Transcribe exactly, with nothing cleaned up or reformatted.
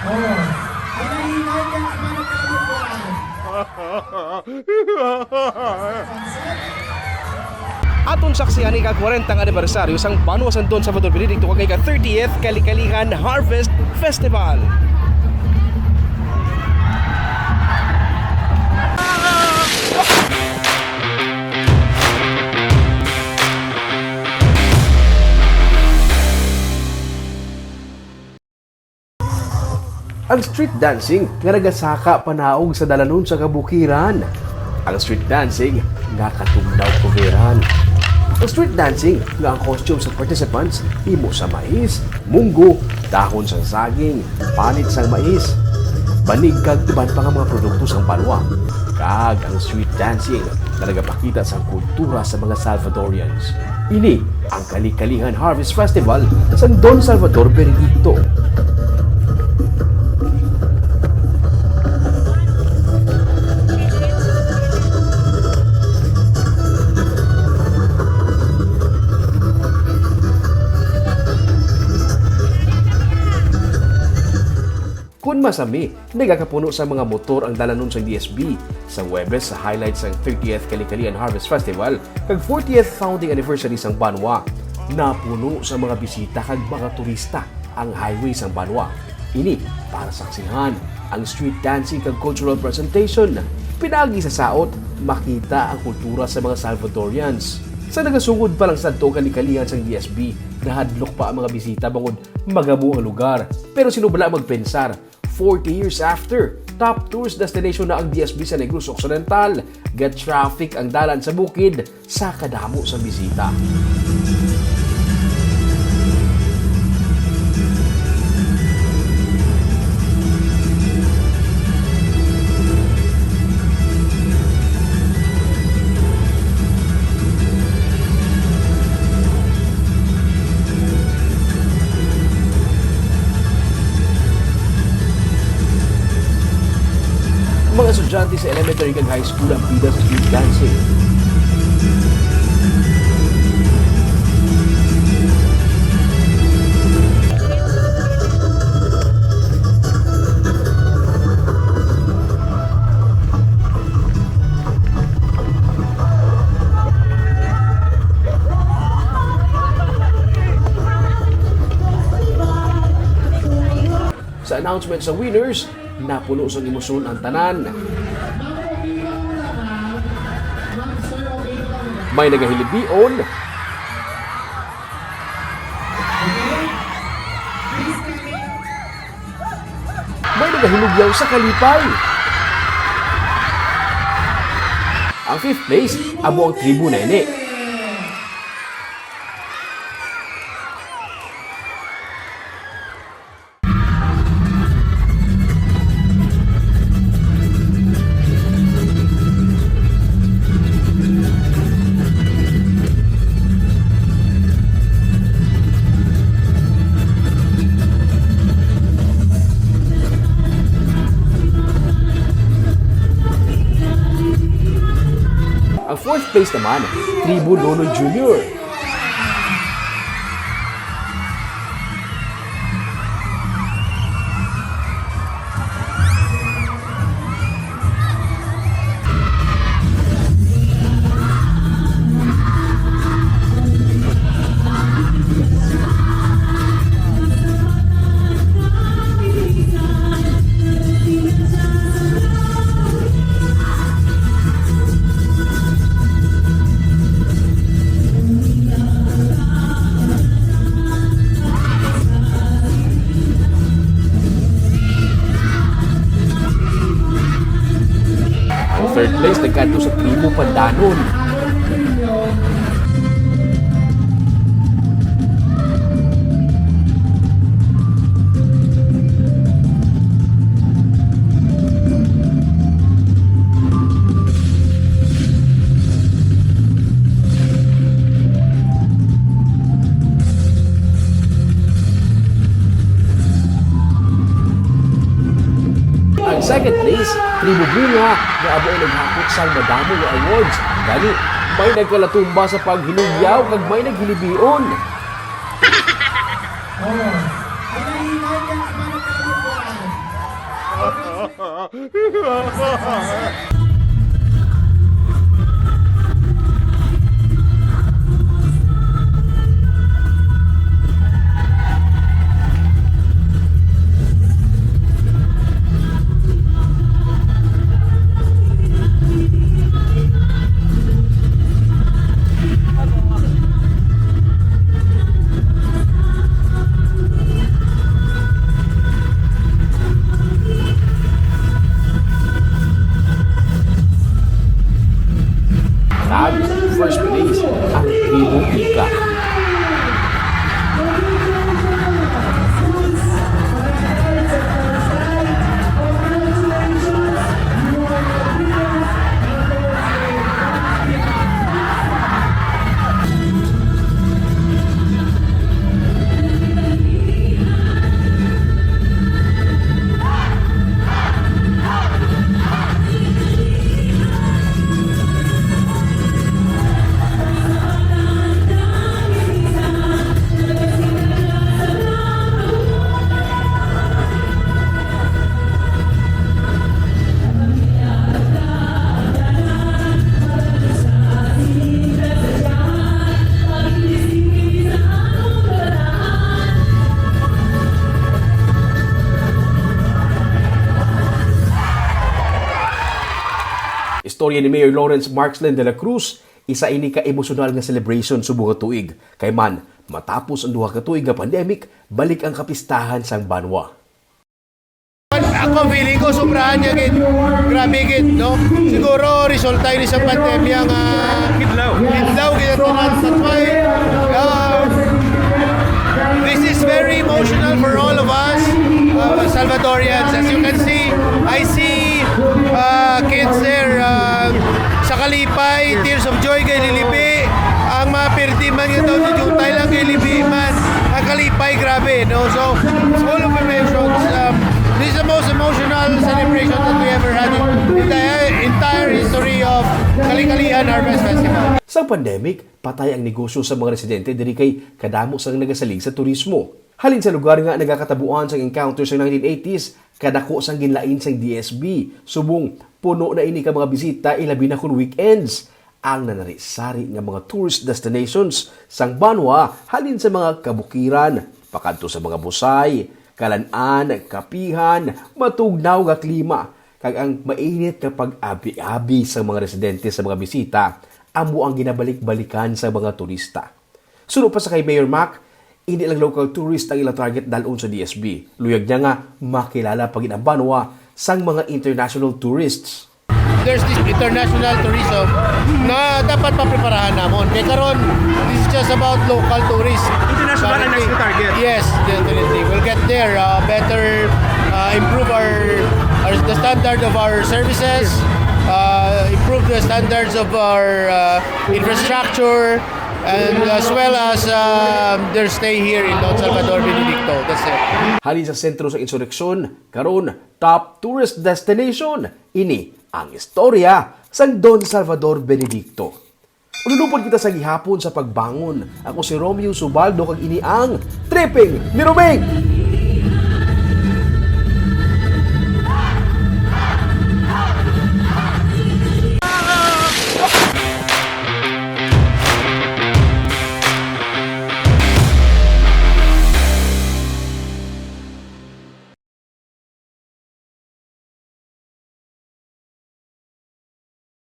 Aton saksihan ang ika-kwarenta nga anibersaryo sang banwa sang Don Salvador Benedicto kag ika-thirtieth Kalikalihan Harvest Festival. Ang street dancing nga nagasaka panaog sa dalanon sa kabukiran. Ang street dancing nga katugnaw kugiran. Ang street dancing nga ang costume sa participants himo sa mais, munggo, dahon sang saging, panit sang mais, banig kag iban pa nga mga produkto sang banwa. Kag ang street dancing nga nagapakita sang kultura sa mga Salvadorians. Ini ang Kalikalihan Harvest Festival sang Don Salvador Benedicto. Kon masami, nagakapuno sang mga motor ang dalanon sang D S B. Sa Huwebes, sa highlight sang thirtieth Kalikalian Harvest Festival kag fortieth founding anniversary sang banwa, napuno sa mga bisita kag mga turista ang highway sang banwa. Ini para saksihan ang street dancing kag cultural presentation. Pinaagi sa saot, makita ang kultura sa mga Salvadorians. Sa nagasugod pa lang sadto ang kalikalihan sang D S B, nahadlok pa ang mga bisita bangod magamo ang lugar. Pero sino bala magpensar? Forty years after, top tourist destination na ang D S B sa Negros Occidental. Ga-traffic ang dalan sa bukid sa kadamo sa bisita. Mga estudyante sa elementary kag high school ang bida sa street dancing. Sa announcement sa winners, napuno sang emosyon ang tanan. May nagahilibion. May nagahilugyaw sa kalipay. Ang fifth place, amo ang tribo Nene. Ang fourth place naman, Tribo Nonoy Junior. Ang third place nagkadto sa Tribo Pandanon. Ang second place, Tribo Bunga, nga amo ang naghakot sang madamo nga awards. Gani, may nagkalatumba sa paghilugyaw kag may naghilibion. Oh, ang nahinay kay ang mga nagkalatumba. Tag first place ang Primo Ika. Istorya ni Mayor Lawrence Markslin de la Cruz, isa ini ka emosyonal nga celebration subong nga tuig. Kay man, matapos ang duha ka tuig nga pandemic, balik ang kapistahan sang banwa. Ako, feeling ko, sobrahan niya gid. Grabe gid, no? Siguro, resulta ini sa pandemya nga Kidlaw. Kidlaw gid ang tanan. That's why, uh, this is very emotional for all of us, uh, Salvadorians. As you can see, I see, uh, kids there, uh, sa kalipay, tears of joy kay lilibi. Ang mga pirti man nga daw ni Jutay lang kay libi man. Ang kalipay, grabe, no? So, it's full of emotions. Um, this is the most emotional celebration that we ever had in the entire history of Kalikalian Harvest Festival. Sa pandemic, patay ang negosyo sa mga residente diri kay kadamo sang nagasalig sa turismo. Halin sa lugar nga nagakatabuan sang encounter sa nineteen eighties, kadako sang ginlain sang D S B. Subong, puno na ini ka mga bisita, ilabi na kon weekends. Ang nanari-sari nga mga tourist destinations sang banwa, halin sa mga kabukiran, pakadto sa mga busay, kalan-an, kapihan, matugnaw nga klima, kag ang mainit nga pag-abi-abi sa mga residente sa mga bisita, amo ang ginabalik-balikan sa mga turista. Suno pa sa kay Mayor Mac, hindi lang local tourist ang ilang target dalon sa D S B. Luyag niya nga makilala pa gid ang banwa sang mga international tourists. There's this international tourism na dapat papreparahan namon. Kay karon, this is just about local tourists. International ang national target. Yes, definitely. We'll get there. Uh, better, uh, improve our, our, the standard of our services, uh, improve the standards of our, uh, infrastructure, and as well as, um, their stay here in Don Salvador Benedicto. That's it. Halin sa sentro sa insureksyon, karon top tourist destination. Ini ang istorya sang Don Salvador Benedicto. Ululupod kita sa gihapon sa pagbangon. Ako si Romeo Subaldo, kag ini ang Tripping ni Roming.